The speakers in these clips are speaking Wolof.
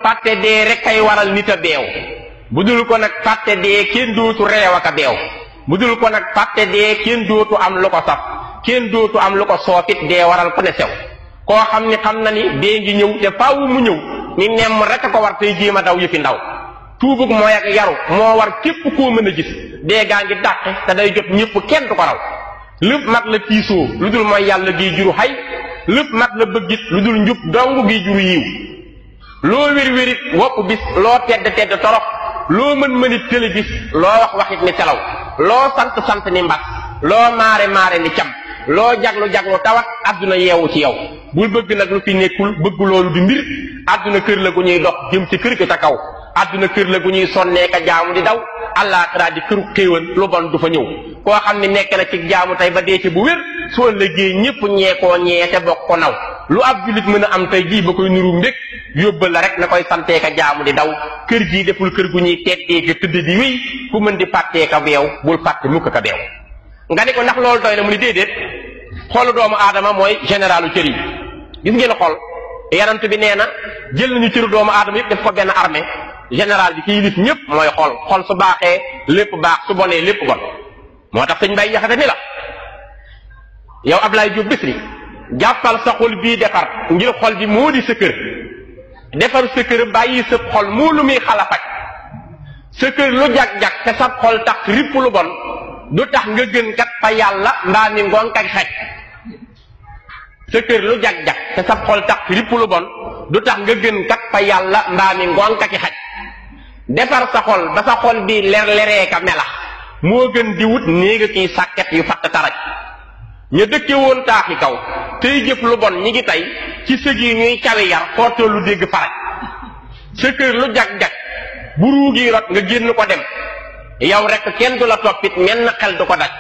fàtte dee rek kay waral nit a beew bu dul ko nag fàtte dee kenn dootu reew ak a beew bu dul ko nag fàtte dee kenn dootu am lu ko saf kenn dootu am lu ko soofit dee waral ku ne sew koo xam ni xam na ni dee ngi ñëw te faawu mu ñëw ni nemm rek a ko war tey jéem a daw yëfi ndaw tuubug mooy ak yaru moo war képp koo mën a gis dee gaa ngi dàqe te day jot ñëpp kenn du ko raw lépp mat la tiisoo lu dul mooy yàlla giy juru xay lépp mat la bëggit lu dul njub dong giy juru yiw loo wér-wérit wopp bis loo tedd torox loo mën-mënit tële bis loo waxit ni selaw loo sant ni mbas loo maare ni cam loo jaglu tawat adduna yeewu ci yow bul bëgg nag lu fi nekkul bëgg loolu di mbir adduna kër la gu ñuy dox jëm ci kër ga ca kaw adduna kër la gu ñuy sonnee ka jaamu di daw àllaaxira di këru xéewal lu bon du fa ñëw koo xam ne nekk na ci jaamu tey ba dee ci bu wér soo liggéey ñépp ñeekoo ñee te bokk ko naw lu ab jullit mën a am tey jii ba koy nuru mbég yóbbal la rek na koy santee ka jaamu di daw kër gii deful kër gu ñuy teddee ka tëdd di wéy ku mën di fàttee ka beew bul fàtte mukk ka beew nga ni ko ndax loolu doy na mu ni déedéet xolu doomu aadama mooy généralu cër yi gis ngeen xol yanant bi nee na jël nañu cëru doomu aadama yëpp def ko benn armée général bi ki yilif ñëpp mooy xol su baaxee lépp baax su bonee lépp bon moo tax sëñ Mbay Jaxate ni la yow Ablaye Diop Bichri jàppal sa xol bii defar ngir xol bi moo di sa kër defar sa kër bàyyi sa xol moo lu muy xalafaj sa kër lu jag-jag te sa xol tax ripp lu bon du tax nga gën kat fa yàlla mbaa mi ngoon kay xaj sa kër lu jag-jag te sa xol tax ripp lu bon du tax nga gën kat fa yàlla mbaa mi ngoon kaki xaj defar sa xol ba sa xol bi leree ka melax moo gën di wut néega kiy sàkket yu fatt taraj ña dëkke woon taaxi kaw tey jëf lu bon ñi ngi tey ci sëg yi ñuy cawi yar xootoo lu dégg faraj sa kër lu jag-jag bu ruugi rot nga génn ko dem yow rek kenn du la toppit menn xel du ko daj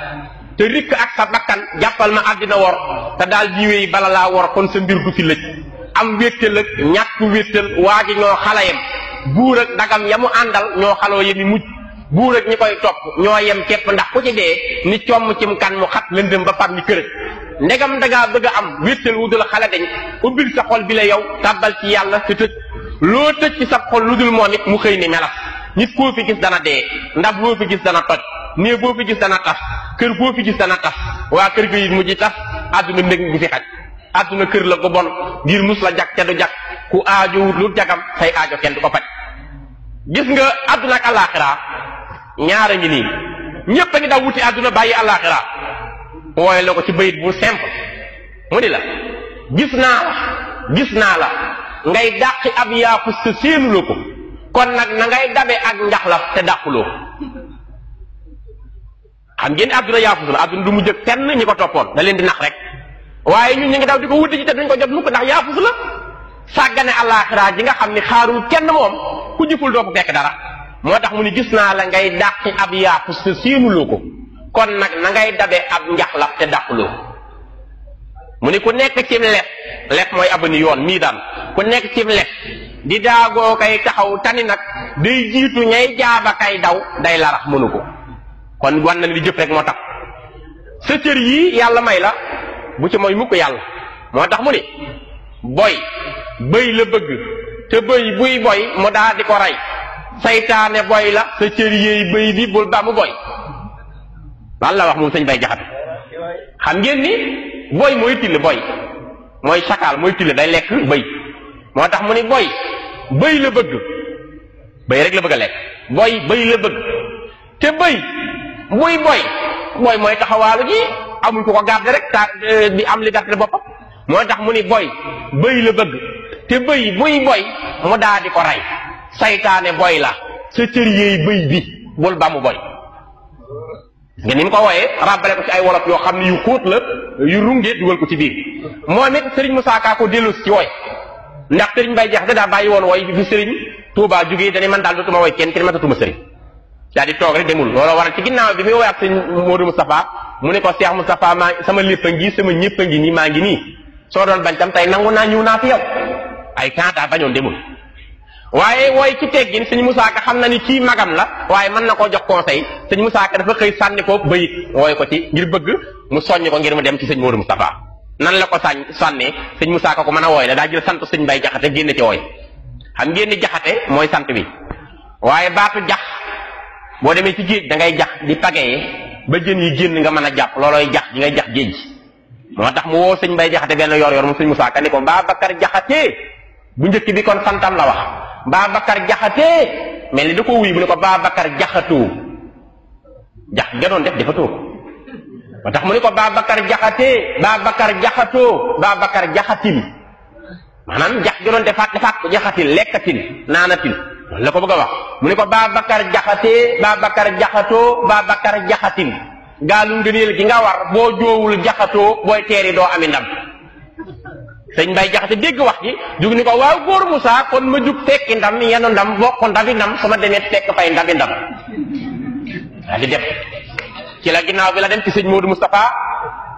te rikk ak sa bakkan jàppal ma àddina wor te daal jiwee bala laa wor kon sa mbir du fi lëj am wéttal ak ñàkk wéttal waa ji ñoo xalayam buur ak dagam ya mu àndal ñoo xaloo yemi mujj buur ak ñi koy topp ñoo yem képp ndax ku ci dee ni comm cim kan mu xat lëndëm ba far ni kërëj ndegam dangaa bëgg a am wéttal wu dul xale dañ ubbil sa xol bi la yow tàbbal ci yàlla te tëj loo tëj ci sa xol lu dul moom it mu xëy ni melas nit koo fi gis dana dee ndab boo fi gis dana toj nee boo fi gis dana tas kër boo fi gis dana tas waa kër ga it mujj tas àdduna mbég gi fi xaj àdduna kër la ko bon ngir mus la jag te du jag ku aajowut lu jagam say aajo kenn du ko faj gis nga àdduna ak àllaaxira ñaara ngi nii ñépp a ngi daw wuti àdduna bàyyi àllaaxira wooye la ko ci bayit bu simple mu ni la gis naa la ngay dàqi ab yaafus te séenuloo ko kon nag na ngay dabe ak njaxlaf te dàquloo ko xam ngeen àdduna yaafus la àdduna du mu jëkk fenn ñi ko toppoon da leen di nax rek waaye ñun ñu ngi daw di ko wuti ci te duñ ko jot mukk ndax yaafus la sàggane àllaaxira ji nga xam ni xaarul kenn moom ku jëful doo ko fekk dara moo tax mu ni gis naa la ngay dàqi ab yaafus te séenuloo ko kon nag na ngay dabe ab njaxlaf te dàquloo ko mu ni ku nekk cim let mooy abani yoon mii daan ku nekk cim let di daagoo kay taxaw tani nag day jiitu ñay jaaba kay daw day larax mënu ko kon wan na ni di jëf rek moo tax sa cër yii yàlla may la bu ci mooy mukk yàlla moo tax mu ni bëy la bëgg te bëy buy boy mu daa di ko rey saytaane boy la sa cër yéey bëy bi bul ba mu boy lan la wax moom sëñ Bay Jaxate xam ngeen ni boy mooy till boy mooy sakaal mooy till day lekk bëy moo tax mu ni bëy la bëgg bëy rek la bëgg a lekk bëy la bëgg te bëy buy boy mooy taxawaalu ji amul ko garder rek di am liberté boppam moo tax mu ni bëy la bëgg te bëy buy boy mu daa di ko rey saytaane boy la sa cër yéey bëy bi bul ba mu boy nga ni mu ko wooyee ràbbale ko ci ay wolof yoo xam ne yu xóot la yu rungee dugal ko ci biir moom it Serigne Moussa Ka ko dellu ci woy ndax Serigne Bay Jaxate daa bàyyi woon woy bi Serigne Touba jógee dañu man daal dootuma woy kenn matatuma Serigne daa di toog rek demul looloo waral ci ginnaaw bi muy woy ak Serigne Modou Moustapha mu ne ko Cheikh Moustapha sama lépp a ngi sama ñëpp a ngi nii maa ngi nii soo doon bañ tam tey nangu naa ñëw naa fi yow ay kantaa bañoon demul waaye wooy ci teggin sëñ Moussa Ka xam na ni kii magam la waaye mën na koo jox conseil sëñ Moussa Ka dafa xëy sànni ko bayit wooy ko ci ngir bëgg mu soññ ko ngir mu dem ci sëñ Modou Moustapha nan la ko sànnee sëñ Moussa Ka ko mën a wooy la daa jël sant sëñ Bay Jaxate génn ci wooy xam ngeen ni jaxate mooy sant bi waaye baatu jax boo demee ci géej da ngay jax di pageye ba jën yi génn nga mën a jàpp loolooy jax di ngay jax géej moo tax mu woo sëñ Mbay Jaxate benn yor mu sëñ Musaa Ka ni ko Babacar Jaxate bu njëkk bi kon santam la wax Babacar Jaxate mel ni da ko wuy bu ne ko Babacar Jaxatoo jax gënoon def dafa toog moo tax mu ne ko Babacar Jaxate Babacar Jaxatoo Babacar Jaxatil maanaam jax gënoon defaat ko jaxatil lekkatil naanatil loolu la ko bëgg a wax mu ne ko Babacar Jaxate Babacar Jaxatoo Babacar Jaxatil gaalu ngëneel gi nga war boo joowul jaxatoo booy teeri doo ami ndam sëñ Mbay Jaxate dégg wax ji jug ni ko waaw góor Moussa kon ma jug tekki ndam yenu ndam bokk ndabi ndam sama demee tekk fay ndabi ndam daa di def ci la ginnaaw bi la dem ci sëñ Modou Moustapha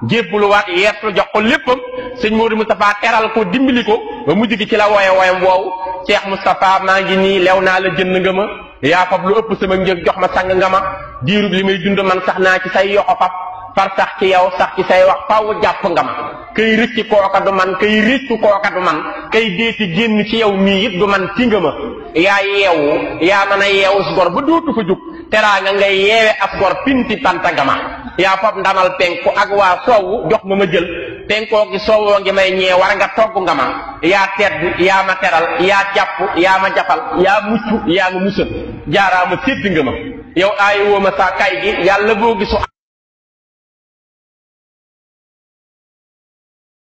jébbuluwaat yeesu jox ko léppam sëñ Modou Moustapha teral ko dimbali ko ba mujj gi ci la wooye wooyam woowu Cheikh Moustapha maa ngi nii lew naa la jënd nga ma yaa fab lu ëpp sama njëg jox ma sang nga ma diirub li may dund man sax naa ci say yoxo fab far sax ci yow sax ci say wax faw jàpp nga ma kay rëcc kooka du man kay rëccu kooka du man kay déeti génn ci yow mii it du man ci nga ma yaa yeewu yaa mën a yeewu su gor ba dootu fa jug teraa nga ngay yeewe ab gor pinti panta nga ma yaa fab ndamal penku ak waa soowu jox ma jël penkoo gi soowoo ngi may ñee war nga togg nga ma yaa tedd yaa ma teral yaa jàpp yaa ma jafal yaa mucc yaa ma musal jaaraama sédd nga ma yow aayi woo ma saa kay gi yàlla boo gisu